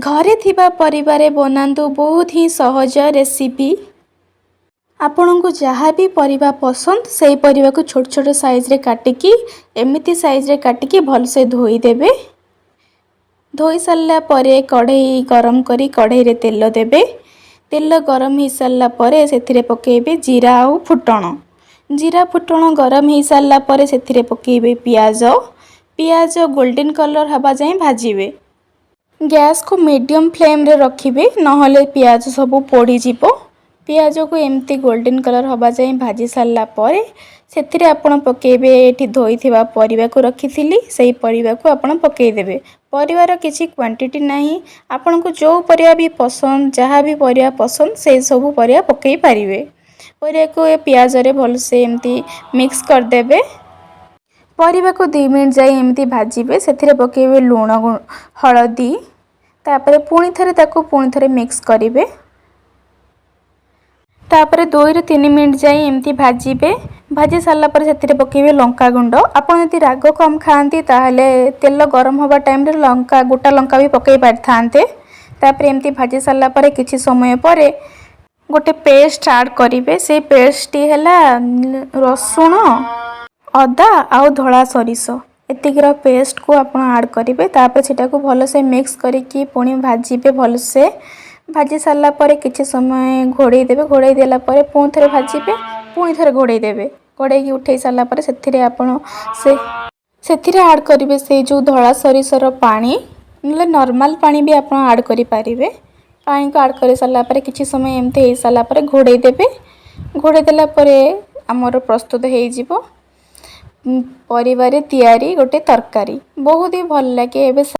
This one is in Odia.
ଘରେ ଥିବା ପରିବାରେ ବନାନ୍ତୁ ବହୁତ ହିଁ ସହଜ ରେସିପି। ଆପଣଙ୍କୁ ଯାହା ବି ପରିବା ପସନ୍ଦ, ସେଇ ପରିବାକୁ ଛୋଟ ଛୋଟ ସାଇଜ୍ରେ କାଟିକି, ଏମିତି ସାଇଜ୍ରେ କାଟିକି ଭଲସେ ଧୋଇଦେବେ। ଧୋଇ ସାରିଲା ପରେ କଢ଼େଇ ଗରମ କରି କଢ଼େଇରେ ତେଲ ଦେବେ। ତେଲ ଗରମ ହେଇସାରିଲା ପରେ ସେଥିରେ ପକାଇବେ ଜିରା ଆଉ ଫୁଟଣ। ଜିରା ଫୁଟଣ ଗରମ ହେଇସାରିଲା ପରେ ସେଥିରେ ପକାଇବେ ପିଆଜ। ପିଆଜ ଗୋଲ୍ଡେନ୍ କଲର୍ ହେବା ଯାଏଁ ଭାଜିବେ। ଗ୍ୟାସ୍କୁ ମିଡ଼ିୟମ୍ ଫ୍ଲେମ୍ରେ ରଖିବେ, ନହେଲେ ପିଆଜ ସବୁ ପୋଡ଼ିଯିବ। ପିଆଜକୁ ଏମିତି ଗୋଲ୍ଡେନ୍ କଲର୍ ହେବା ଯାଏଁ ଭାଜି ସାରିଲା ପରେ ସେଥିରେ ଆପଣ ପକାଇବେ, ଏଠି ଧୋଇଥିବା ପରିବାକୁ ରଖିଥିଲି, ସେଇ ପରିବାକୁ ଆପଣ ପକାଇଦେବେ। ପରିବାର କିଛି କ୍ୱାଣ୍ଟିଟି ନାହିଁ। ଆପଣଙ୍କୁ ଯେଉଁ ପରିବା ବି ପସନ୍ଦ, ଯାହା ବି ପରିବା ପସନ୍ଦ, ସେଇ ସବୁ ପରିବା ପକାଇ ପାରିବେ। ପରିବାକୁ ଏ ପିଆଜରେ ଭଲସେ ଏମିତି ମିକ୍ସ କରିଦେବେ। ପରିବାକୁ 2 ମିନିଟ୍ ଯାଇ ଏମିତି ଭାଜିବେ। ସେଥିରେ ପକାଇବେ ଲୁଣ, ହଳଦୀ। ତାପରେ ପୁଣି ଥରେ ତାକୁ ପୁଣି ଥରେ ମିକ୍ସ କରିବେ। ତାପରେ 2ରୁ 3 ମିନିଟ୍ ଯାଇ ଏମିତି ଭାଜିବେ। ଭାଜି ସାରିଲା ପରେ ସେଥିରେ ପକାଇବେ ଲଙ୍କା ଗୁଣ୍ଡ। ଆପଣ ଯଦି ରାଗ କମ୍ ଖାଆନ୍ତି, ତାହେଲେ ତେଲ ଗରମ ହେବା ଟାଇମ୍ରେ ଲଙ୍କା, ଗୋଟା ଲଙ୍କା ବି ପକାଇ ପାରିଥାନ୍ତେ। ତାପରେ ଏମିତି ଭାଜି ସାରିଲା ପରେ କିଛି ସମୟ ପରେ ଗୋଟେ ପେଷ୍ଟ ଆଡ଼୍ କରିବେ। ସେଇ ପେଷ୍ଟଟି ହେଲା ରସୁଣ, ଅଦା ଆଉ ଧଳା ସୋରିଷ। ଏତିକିର ପେଷ୍ଟକୁ ଆପଣ ଆଡ଼୍ କରିବେ। ତାପରେ ସେଟାକୁ ଭଲସେ ମିକ୍ସ କରିକି ପୁଣି ଭାଜିବେ। ଭଲସେ ଭାଜି ସାରିଲା ପରେ କିଛି ସମୟ ଘୋଡ଼େଇ ଦେବେ। ଘୋଡ଼େଇ ଦେଲା ପରେ ପୁଣି ଥରେ ଭାଜିବେ, ପୁଣି ଥରେ ଘୋଡ଼େଇ ଦେବେ। ଘୋଡ଼େଇକି ଉଠେଇ ସାରିଲା ପରେ ସେଥିରେ ଆପଣ ସେଥିରେ ଆଡ଼୍ କରିବେ ସେଇ ଯେଉଁ ଧଳା ସୋରିଷର ପାଣି, ନହେଲେ ନର୍ମାଲ୍ ପାଣି ବି ଆପଣ ଆଡ଼୍ କରିପାରିବେ। ପାଣିକୁ ଆଡ଼୍ କରିସାରିଲା ପରେ କିଛି ସମୟ ଏମିତି ହେଇସାରିଲା ପରେ ଘୋଡ଼େଇ ଦେବେ। ଘୋଡ଼େଇ ଦେଲା ପରେ ଆମର ପ୍ରସ୍ତୁତ ହେଇଯିବ ପରିବାରେ ତିଆରି ଗୋଟେ ତରକାରୀ। ବହୁତ ହି ଭଲ ଲାଗେ। ଏବେ